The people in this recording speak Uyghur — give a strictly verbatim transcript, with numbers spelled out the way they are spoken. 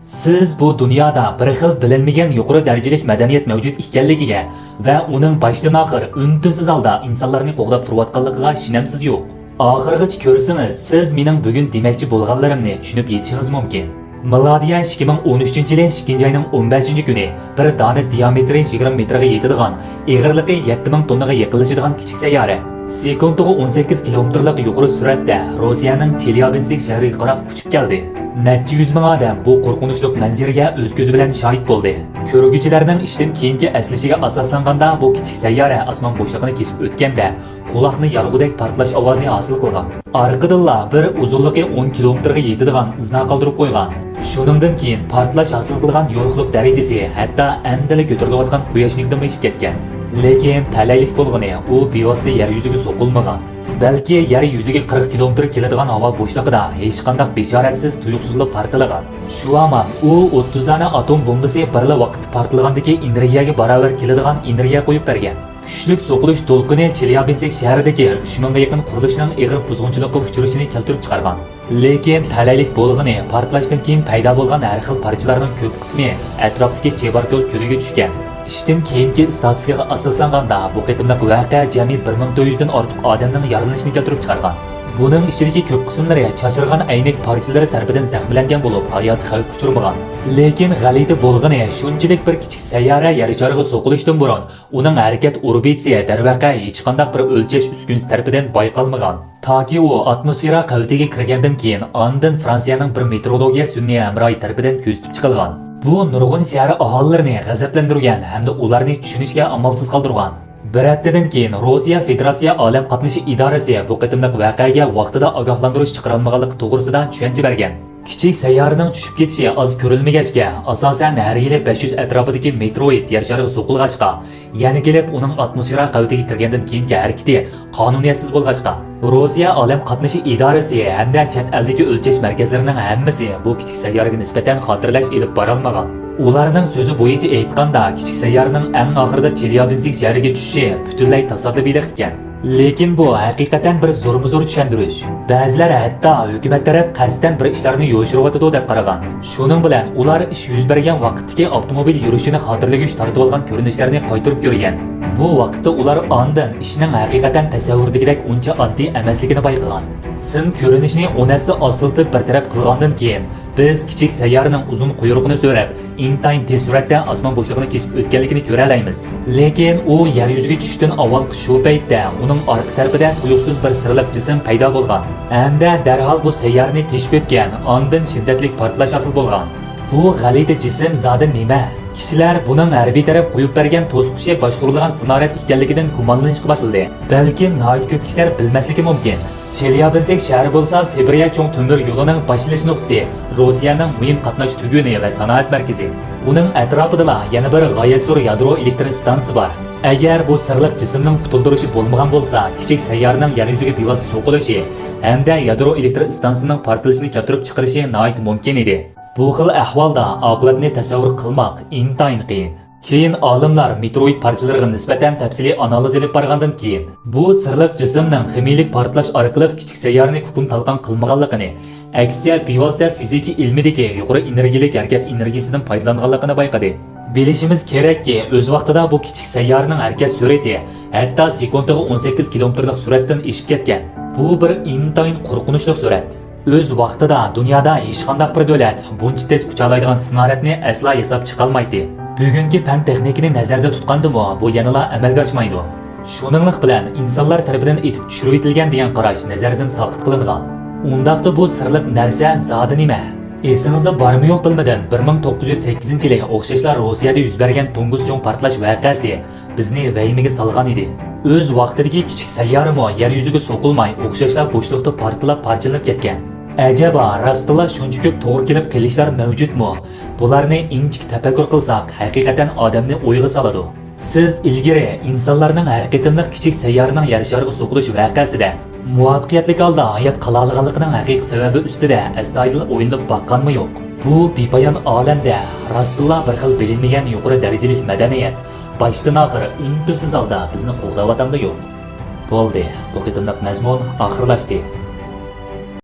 سىز بۇ دۇنيادا بىر خىل بىلىنمىگەن يۇقىرى دەرىجىلىك مەدەنىيەت مەۋجۇت ئىكەنلىكىگە ۋە ئۇنىڭ باشتىن-ئاخىر ئۈن-تىنسىز ھالدا ئىنسانلارنى قوغداپ تۇرۇۋاتقانلىقىغا ئىشىنەمسىز يوق؟ ئاخىرغىچە كۆرسىڭىز، سىز مېنىڭ بۈگۈن دېمەكچى بولغانلىرىمنى چۈشىنىپ يېتىشىڭىز مۇمكىن. مىلادىيە ئىككى مىڭ ئون ئۈچىنچى يىلى ئىككىنچى ئاينىڭ ئون بەشىنچى كۈنى بىر دانە دىيامېترى يىگىرمە مېتىرغا يېتىدىغان، ئېغىرلىقى يەتتە مىڭ توننىغا يېقىنلىشىدىغان كىچىك سەييارە سېكۇنتىغا ئون سەككىز كىلومېتىرلىق يۇقىرى سۈرئەتتە روسىيەنىڭ چېليابىنسك شەھىرىگە قاراپ ئۇچۇپ كەلدى. نەچچە يۈز مىڭ ئادەم بۇ قورقۇنچلۇق مەنزىرىگە ئۆز كۆزى بىلەن شاھىت بولدى. كۆرگۈچىلەرنىڭ ئىشتىن كېيىنكى ئەسلىشىگە ئاساسلانغاندا، بۇ كىچىك سەييارە ئاسمان بوشلۇقىنى كېسىپ ئۆتكەندە، قۇلاقنى يارغۇدەك پارتلاش ئاۋازى ھاسىل قىلغان. ئارقىدىنلا بىر ئۇزۇنلۇقى ئون كىلومېتىرغا يېتىدىغان ئىزنا قالدۇرۇپ قويغان. شۇنىڭدىن كېيىن پارتلاش ھاسىل قىلغان يورۇقلۇق دەرىجىسى ھەتتا ئەمدىلا كۆتۈرۈلۈۋاتقان قۇياش نىكىدىنمۇ ئېشىپ كەتكەن. لېكىن تەلەيلىك بولغىنى، ئۇ بىۋاسىتە يەر يۈزىگە سوقۇلمىغان، بەلكى يەر يۈزىگە قىرىق كىلومېتىر كېلىدىغان ھاۋا بوشلۇقىدا ھېچقانداق بېشارەتسىز تۇيۇقسىزلا پارتلىغان. شۇ ھامان ئۇ ئوتتۇز دانە ئاتوم بومبىسى بىرلا ۋاقىتتا پارتلىغاندىكى ئېنېرگىيەگە باراۋەر كېلىدىغان ئېنېرگىيە قويۇپ بەرگەن. كۈچلۈك سوقۇلۇش دولقۇنى چېليابىنسك شەھىرىدىكى ئۈچ مىڭغا يېقىن قۇرۇلۇشنىڭ ئېغىر بۇزغۇنچىلىققا ئۇچرىشىنى كەلتۈرۈپ چىقارغان. لېكىن تەلەيلىك بولغىنى، پارتلاشتىن كېيىن پەيدا بولغان ھەر خىل پارچىلارنىڭ كۆپ قىسمى ئەتراپتىكى چېباركۆل كۆلىگە چۈشكەن. ئىشتىن كېيىنكى ئىستاتىستىكىغا ئاساسلانغاندا، بۇ قېتىملىق ۋەقە جەمئىي بىر مىڭ تۆت يۈزدىن ئارتۇق ئادەمنىڭ يارىلىنىشىنى كەلتۈرۈپ چىقارغان. بۇنىڭ ئىچىدىكى كۆپ قىسىملىرى چاچرىغان ئەينەك پارچىلىرى تەرىپىدىن زەخىملەنگەن بولۇپ، ھاياتى خەۋپكە ئۇچرىمىغان. لېكىن غەلىتە بولغىنى، شۇنچىلىك بىر كىچىك سەييارە يەر شارىغا سوقۇلۇشتىن بۇرۇن، ئۇنىڭ ھەرىكەت ئوربىتىسى، دەرۋەقە، ھېچقانداق بىر ئۆلچەش ئۈسكۈنىسى تەرىپىدىن بايقالمىغان. تاكى ئۇ ئاتموسفېرا قەۋىتىگە كىرگەندىن كېيىن، ئاندىن فرانسىيەنىڭ بىر مېتېئورولوگىيە سۈنئىي ھەمراھى تەرىپىدىن كۆزىتىپ چىقىلغان. بۇ نۇرغۇن شەھەر ئاھالىلىرىنى غەزەپلەندۈرگەن ھەمدە ئۇلارنى چۈشىنىشكە ئامالسىز قالدۇرغان. بىر ھەپتىدىن كېيىن روسىيە فېدېراتسىيە ئالەم قاتنىشى ئىدارىسى بۇ قېتىملىق ۋەقەگە ۋاقتىدا ئاگاھلاندۇرۇش چىقىرالمىغانلىقى توغرىسىدا چۈشەنچە بەرگەن. كىچىك سەييارىنىڭ چۈشۈپ كېتىشى ئاز كۆرۈلمىگەچكە، ئاساسەن ھەر يىلى بەش يۈز ئەتراپىدىكى مېتېئوروئىد يەر شارىغا سوقۇلغاچقا، يەنە كېلىپ ئۇنىڭ ئاتموسفېرا قەۋىتىگە كىرگەندىن كېيىنكى ھەرىكىتى قانۇنىيەتسىز بولغاچقا، روسىيە ئالەم قاتنىشى ئىدارىسى ھەمدە چەت ئەلدىكى ئۆلچەش مەركەزلىرىنىڭ ھەممىسى بۇ كىچىك سەييارىگە نىسبەتەن خاتىرىلەش ئېلىپ بارالمىغان. ئۇلارنىڭ سۆزى بويىچە ئېيتقاندا، كىچىك سەييارىنىڭ ئەڭ ئاخىرىدا چېليابىنسك شەھىرىگە چۈشۈشى پۈتۈنلەي تاسادىپىيلىق ئىكەن. لېكىن بۇ ھەقىقەتەن بىر زورمۇ زور چۈشەندۈرۈش. بەزىلەر ھەتتا ھۆكۈمەت تەرەپ قەستەن بىر ئىشلارنى يوشۇرۇۋاتىدۇ دەپ قارىغان. شۇنىڭ بىلەن ئۇلار ئىش يۈز بەرگەن ۋاقىتتىكى ئاپتوموبىل يۈرۈشىنى خاتىرىلىگۈچ تارتىۋالغان كۆرۈنۈشلەرنى قايتۇرۇپ كۆرگەن. بۇ ۋاقىتتا ئۇلار ئاندىن ئىشنىڭ ھەقىقەتەن تەسەۋۋۇردىكىدەك ئۇنچە ئاددىي ئەمەسلىكىنى بايقىغان. سىن كۆرۈنۈشىنى ئون ھەسسە ئاستىلىتىپ بىر تەرەپ قىلغاندىن كېيىن، بىز كىچىك سەييارىنىڭ ئۇزۇن قۇيرۇقىنى سۆرەپ، ئىنتايىن تېز سۈرئەتتە ئاسمان بوشلۇقىنى كېسىپ ئۆتكەنلىكىنى كۆرەلەيمىز. لېكىن ئۇ يەر يۈزىگە چۈشۈشتىن ئاۋۋالقى شۇ پەيتتە ئۇنىڭ ئارقا تەرىپىدە تۇيۇقسىز بىر سىرلىق جىسىم پەيدا بولغان ھەمدە دەرھال بۇ سەييارىنى تېشىپ ئۆتكەن، ئاندىن شىددەتلىك پارتلاش ھاسىل بولغان. بۇ غەلىتە جىسىم زادى نېمە؟ كىشىلەر بۇنىڭ ھەربىي تەرەپ قويۇپ بەرگەن توسقۇچى باشقۇرۇلىدىغان سىنارەد ئىكەنلىكىدىن گۇمانلىنىشقا باشلىدى. بەلكىم ناھايىتى كۆپ كىشىلەر بىلمەسلىكى مۇمكىن. چېليابىنسك شەھىرى بولسا سىبىرىيە چوڭ تۆمۈر يولىنىڭ باشلىنىش نۇقتىسى، روسىيەنىڭ مۇھىم قاتناش تۈگۈنى ۋە سانائەت مەركىزى. ئۇنىڭ ئەتراپىدىلا يەنە بىر غايەت زور يادرو ئېلېكتر ئىستانسىسى بار. ئەگەر بۇ سىرلىق جىسىمنىڭ قۇتۇلدۇرۇشى بولمىغان بولسا، كىچىك سەييارىنىڭ يەر يۈزىگە بىۋاسىتە سوقۇلۇشى ھەمدە يادرو ئېلېكتر ئىستانسىسىنىڭ پارتلىشىنى كەلتۈرۈپ چىقىرىشى ناھايىتى مۇمكىن ئىدى. بۇ خىل ئەھۋالدا ئاقىۋەتنى تەسەۋۋۇر قىلماق ئىنتايىن قىيىن. كېيىن ئالىملار مېتېئوروئىد پارچىلىرىغا نىسبەتەن تەپسىلىي ئانالىز ئېلىپ بارغاندىن كېيىن، بۇ سىرلىق جىسىمنىڭ خىمىيىلىك پارتلاش ئارقىلىق كىچىك سەييارىنى كۇكۇم تالقان قىلمىغانلىقىنى، ئەكسىچە بىۋاسىتە فىزىكا ئىلمىدىكى يۇقىرى ئېنېرگىيىلىك ھەرىكەت ئېنېرگىيىسىدىن پايدىلانغانلىقىنى بايقىدى. بىلىشىمىز كېرەككى، ئۆز ۋاقتىدا بۇ كىچىك سەييارىنىڭ ھەرىكەت سۈرئىتى ھەتتا سېكۇنتىغا ئون سەككىز كىلومېتىرلىق سۈرئەتتىن ئېشىپ كەتكەن. بۇ بىر ئىنتايىن قورقۇنچلۇق سۈرئەت. ئۆز ۋاقتىدا دۇنيادا ھېچقانداق بىر دۆلەت بۇنچە تېز ئۇچالايدىغان سىنارەدنى ئەسلا ياساپ چىقالمايتتى. بۈگۈنكى پەن تېخنىكىنى نەزەردە تۇتقاندىمۇ بۇ يەنىلا ئەمەلگە ئاشمايدۇ. شۇنىڭلىق بىلەن ئىنسانلار تەرىپىدىن ئېتىپ چۈشۈرۈۋېتىلگەن دېگەن قاراش نەزەردىن ساقىت قىلىنغان. ئۇنداقتا بۇ سىرلىق نەرسە زادى نېمە؟ ئېسىڭىزدە بارمۇ يوق بىلمىدىم، بىر مىڭ توققۇز يۈز سەككىزىنچى يىلى ئوخشاشلا روسىيەدە يۈز بەرگەن تۇنگۇس چوڭ پارتلاش ۋەقەسى بىزنى ۋەھىمىگە سالغان ئىدى. ئۆز ۋاقتىدىكى كىچىك سەييارىمۇ يەر يۈزىگە سوقۇلماي، ئوخشاشلا بوشلۇقتا پارتلاپ پارچىلىنىپ كەتكەن. ئەجەبا، راستتىنلا شۇنچە كۆپ توغرا كېلىپ قېلىشلار مەۋجۇتمۇ؟ بۇلارنى ئىنچىكە تەپەككۇر قىلساق، ھەقىقەتەن ئادەمنى ئويغا سالىدۇ. سىز ئىلگىرى ئىنسانلارنىڭ ھەر قېتىملىق كىچىك سەييارىنىڭ يەر شارىغا سوقۇلۇش ۋەقەسىدە مۇۋەپپەقىيەتلىك ھالدا ھايات قالالايدىغانلىقىنىڭ ھەقىقىي سەۋەبى ئۈستىدە ئەستايىدىل ئويلىنىپ باققانمۇ يوق؟ بۇ بىپايان ئالەمدە راستتىنلا بىر خىل بىلىنمىگەن يۇقىرى دەرىجىلىك مەدەنىيەت باشتىن-ئاخىر ئۈن-تىنسىز ھالدا بىزنى قوغداۋاتامدۇ يوق؟ بولدى، بۇ قېتىملىق مەزمۇن ئاخىرلاشتى.